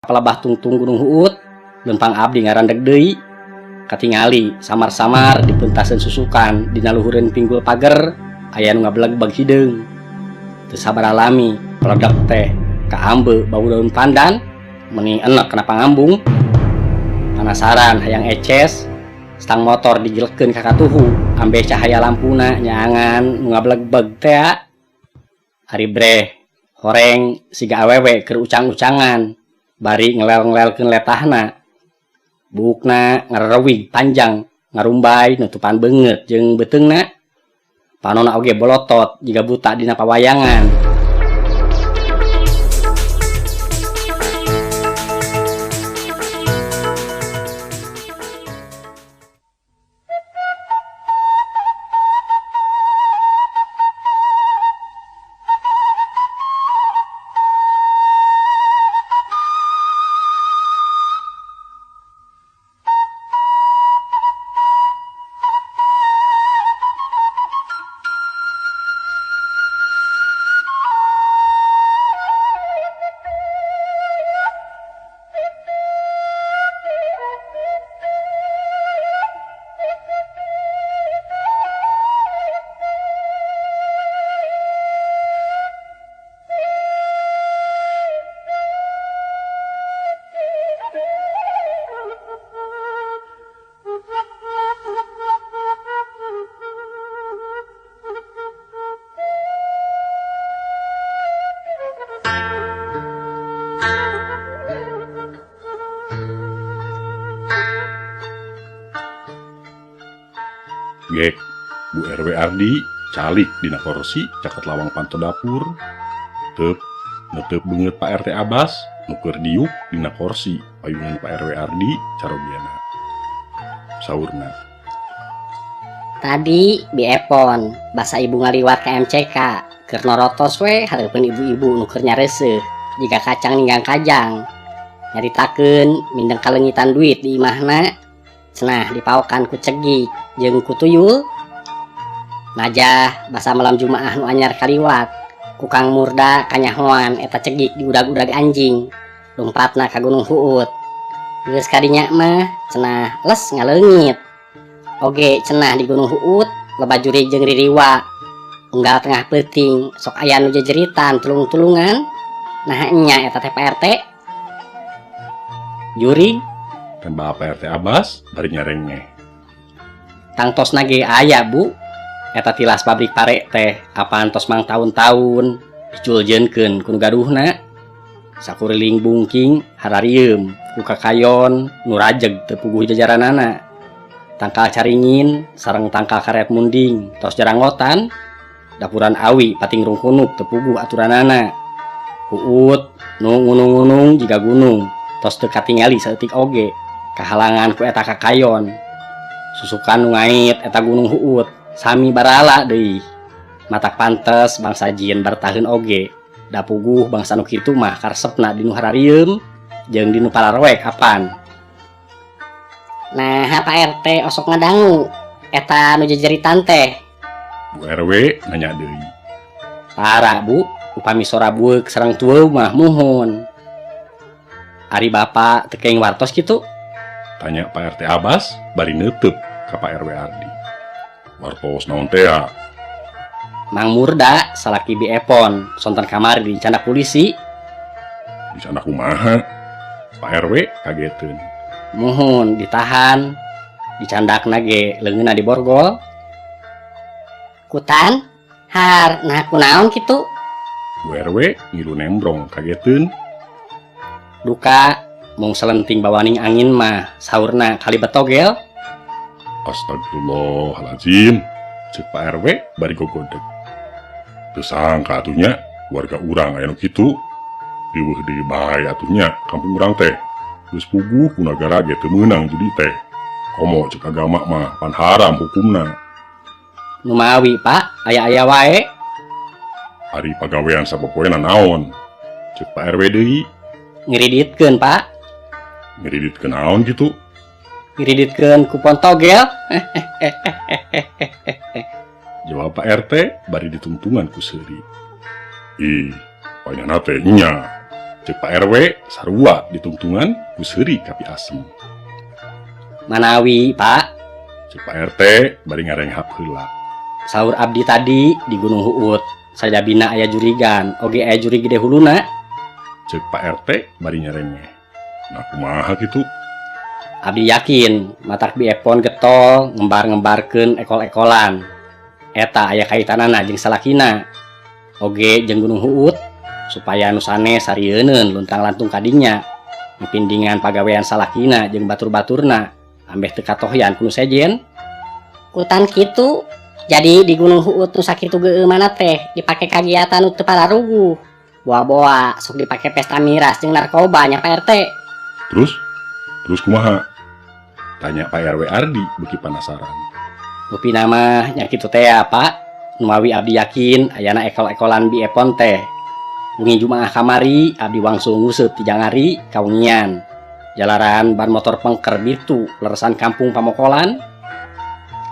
Palebah tungtung Gunung Huut, lempang abdi ngarandeg deui. Katingali samar-samar di pentaseun susukan dina luhureun pinggul pager aya nu ngabelegbeg hideung. Teu sabaraha lami peledak teh kaambe bau daun pandan meni enek kana pangambung. Panasaran hayang eces, stang motor digilekeun ka katuhu ambe cahaya lampuna nyaangan nu ngabelegbeg tea. Ari breh horeng siga awewe keur ucang-ucangan bari ngelel-ngelelkeun letahna. Buukna ngarerewig panjang ngarumbay nutupan beungeut jeung beuteungna. Panona oge bolotot jiga buta dina pawayangan. Gek, Bu RW Ardi calik dina korsi caket lawang panto dapur. Teup, neteup beungeut Pak RT Abbas nu keur diuk dina korsi payungan Pak RW Ardi carogiana. Saurna. Tadi Bi Epon basa ibu ngaliwat ka MCK keur norotos we hareupeun ibu-ibu nu keur nyareuseuh jiga kacang ninggang kajang. Nyaritakeun mindeng kalengitan duit di imahna cenah dipaokan ku cegik jeung ku tuyul. Najah basa malam Jumaah nu anyar kaliwat ku Kang Murda kanyahoan eta cegik diudag-udag anjing lumpatna ka Gunung Huut. Geus kadinya mah cenah les ngaleungit. Oge cenah di Gunung Huut loba jurig jeung ririwa. Unggal tengah peuting sok aya nu jejeritan tulung-tulungan. Nah nya eta teh Pak RT. Jurig Tembak Pak RT Abbas bari nyarengeh. Tangtos nage aya Bu. Eta tilas pabrik pare teh apaan tos mang taun-taun diculjeunkeun ku nu gaduhna. Sakuriling bungking hararieum ku kakayon nu rajeg teu puguh jajaranana. Tangkal caringin sareng tangkal karet munding tos jaranggotan. Dapuran awi pating rungkunuk teu puguh aturanana. Huut nu ngunung-ngunung jiga gunung tos teu katingali saeutik oge kahalangan ku eta kakayon. Susukan nu ngait eta Gunung Huut sami barala deui. Matak pantes bangsa jin bartaheun oge. Da puguh bangsa nu kitu mah karesepna di nu hararieum jeung di nu pararoek apan. Nah, Pak RT osok ngadangu eta nu jejeritan teh. Bu RW nanya deui. Tara Bu, upami sora bueuk sareng tueuh mah muhun. Ari Bapak teu kenging wartos kitu? Tanya Pak RT Abbas bari neuteub ka Pak RW Ardi. Wartos naon teh ya? Mang Murda salaki Bi Epon sonten kamari dicandak polisi. Dicandak kumaha? Pak RW kageteun. Muhun ditahan, dicandakna ge leungeunna diborgol. Kutan, har nah kunaon kitu? Bu RW ngilu nembrong kageteun. Duka mung selenting bawaning angin mah saurna kali betogel. Astagfirullahalazim, ceuk Pak RW bari gogodeg. Teu sangka atuh nya warga urang aya nu kitu. Riweuh deui bae atuh nya kampung urang teh. Geus puguh ku nagara ge teu meunang judi teh. Komo ceuk agama mah pan haram hukumna. Numawi Pak, aya-aya wae. Ari pagawean sapopoena naon? Ceuk Pak RW deui. Ngiriditkeun Pak. Ngiriditkeun naon kitu? Ngiriditkeun kupon togel. Jawab Pak RT bari ditungtungan ku seuri. Ih, panyana teh nya. Cek Pak RW sarua ditungtungan ku seuri kapiasem. Manawi, Pak. Cek Pak RT bari ngarenghap heula. Saur abdi tadi di Gunung Huut sajabina aya jurigan oge aya jurig gede huluna. Cek Pak RT bari nyerengeh. Nah, kumaha kitu? Abdi yakin matak Bi Epon getol ngembar-ngembarkeun ekol-ekolan eta aya kaitanana jeung salakina oge jeung Gunung Huut, supaya nu sanes sarieuneun luntang-lantung kadinya ngapindingan pagawean salakina jeung batur-baturna ambeh teu katohyan ku nu sejen. Kutan kitu, jadi di Gunung Huut nu sakitu geueumana teh dipake kagiatan nu teu pararuguh. Boa-boa sok dipake pesta miras jeung narkoba nya, Pak RT. Terus? Terus kumaha? Tanya Pak RW Ardi beuki penasaran. Rupina mah nya kitu teh ya, Pak. Numawi abdi yakin ayana ekol-ekolan Bi Epon teh. Wengi Jumaah kamari abdi wangsul nguseup ti jangari kawengian. Jalaran ban motor pengker bitu leresan kampung Pamokolan.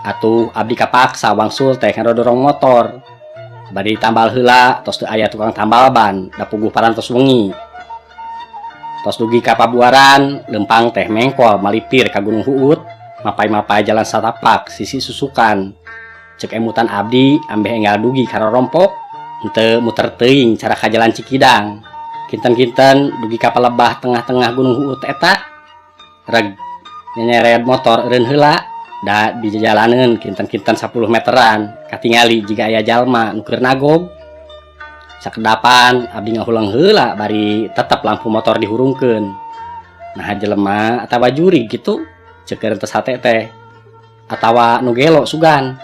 Atuh abdi kapaksa wangsul teh ngadodorong motor. Bade ditambal heula tos teu aya tukang tambal ban, da puguh parantos wengi. Tos dugi ka pabuaran, lempang teh mengkol malipir ka Gunung Huut, mapay-mapay jalan satapak sisi susukan. Cek emutan abdi ambeh enggal dugi ka rorompok, henteu muter teuing cara ka jalan Cikidang. Kinten-kinten dugi ka palebah tengah-tengah Gunung Huut eta. Reg nyenyeret motor eureun heula, da di jajalaneun kinten-kinten 10 meteran katingali jiga aya jalma nu keur nagog. Sakedapan abdi ngahuleng heula bari tetep lampu motor dihurungkeun. Nah, jelema atawa jurig gitu, cek tes hate teh, atawa nu gelo sugan.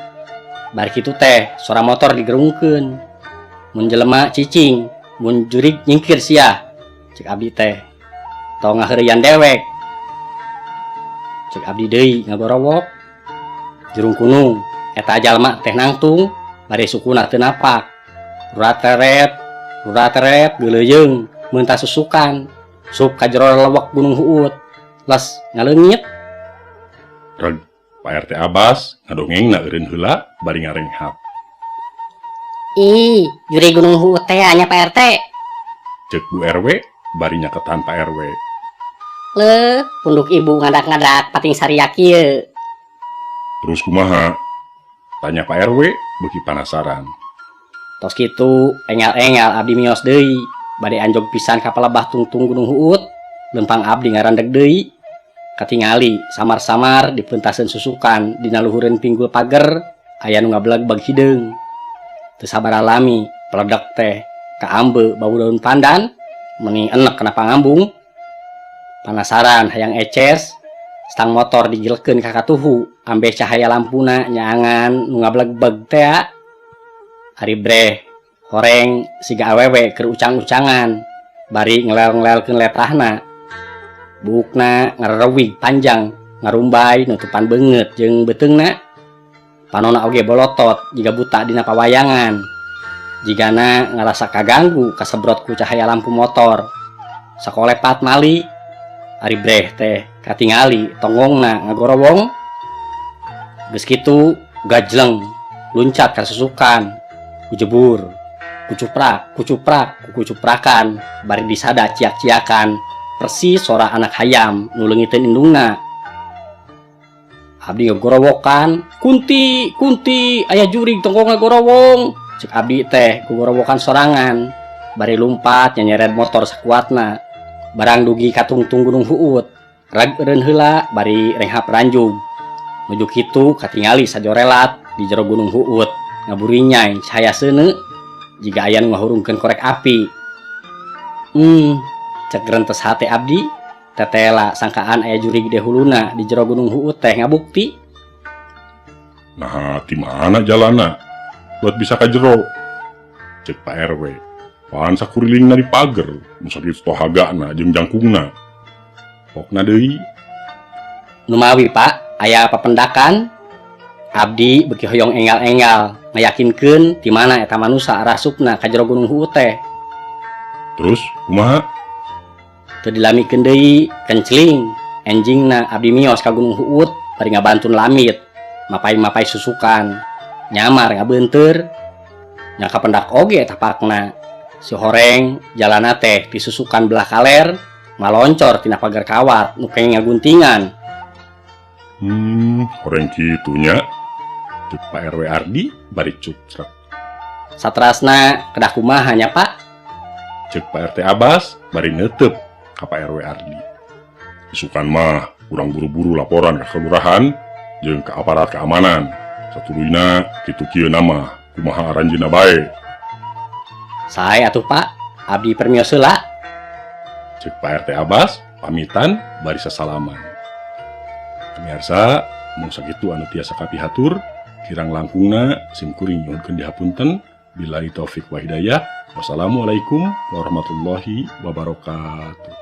Bari kitu teh suara motor digerungkeun. Mun jelema cicing, mun jurig nyingkir sia, cek abdi teh. Tong ngaheureuyan dewek, cek abdi deui ngagorowok. Jurung kunung eta jalma teh nangtung bari sukuna teu napak. Rurateret rurateret geuleuyeung meuntas susukan sup ka jero lewek Gunung Huut, les ngaleungit. Reg Pak RT Abbas ngadongengna eureun heula bari ngarenghap. Ih, jurig Gunung Huut teh nya, Pak RT. Cek Bu RW bari nyaketan Pak RW. Leuh, punduk ibu ngadak-ngadak pating saria kieu. Terus kumaha? Tanya Pak RW beuki penasaran. Tos kitu enggal-enggal abdi mios deui, bade anjog pisan ka palebah tungtung Gunung Huut. Lempang abdi ngarandeg deui, katingali samar-samar di peuntaseun susukan dina luhureun pinggul pager aya nu ngabelegbeg hideung. Teu sabaraha lami peledak teh kaambe bau daun pandan, meni enek kana pangambung. Panasaran hayang eces, stang motor digilekeun ka katuhu ambeh cahaya lampuna nyaangan nu ngabelegbeg tea. Ari breh horeng siga awewe keur ucang-ucangan bari ngelel-ngelelkeun letahna. Buukna ngarerewig panjang ngarumbay nutupan beungeut jeung beuteungna. Panona oge bolotot jiga buta dina pawayangan, jigana ngarasa kaganggu kasebrot ku cahaya lampu motor. Sakolepat mali, ari breh teh katingali tonggongna ngagorowong. Geus kitu gajleng luncat ka susukan, kujebur, kucuprak kucuprak kucuprakan bari disada ciak-ciakan persis sora anak hayam nu leungiteun indungna. Abdi ngagorowokan, "Kunti, kunti, aya jurig tonggongna gorowong," cek abdi teh gogorowokan sorangan bari lumpat nyeret motor sakuatna. Barang dugi ka tungtung Gunung Huut, rag eureun heula bari renghap ranjug. Nuju kitu katingali sajorelat di jero Gunung Huut ngaburinyai cahaya seuneu jiga aya nu ngahurungkeun korek api. Cek rentes hate abdi, tetela sangkaan aya jurig gede huluna di jero Gunung Huut teh ngabukti. Nah, di mana jalana buat bisa ka jero? Cek Pak RW. Pan sakurilingna di pager, nu sakitu tohagana jeung jangkungna. Pokna deui. Numawi, Pak, aya papendakan. Abdi beuki hoyong enggal-enggal ngayakinkeun di mana eta manusa rasupna ka jero Gunung Huut teh. Terus kumaha? Teu dilamikeun deui, kencling enjingna abdi mios ka Gunung Huut bari ngabantun lamit mapay-mapay susukan, nyamar ngabeunteur nya kapendak oge tapakna. Si horeng jalana teh disusukan belah kaler maloncor tina pagar kawat nu kenging ngaguntingan. Horeng kitu nya. Cek Pak RW Ardi bari cucrek. Satrasna kedah kumaha nya, Pak? Cek Pak RT Abbas bari neuteup ka Pak RW Ardi. Isukan mah urang buru-buru laporan ke kelurahan jeung ke aparat keamanan. Satuluyna kitu kieu nama kumaha aranjeunna bae. Sae atuh, Pak, abdi permios heula. Cek Pak RT Abbas pamitan bari sasalaman. Pemirsa, mung sakitu anu tiasa kapihatur, kirang langkungna sim kuring nyuhunkeun dihapunten. Billahi taufik wa hidayah. Wassalamualaikum warahmatullahi wabarakatuh.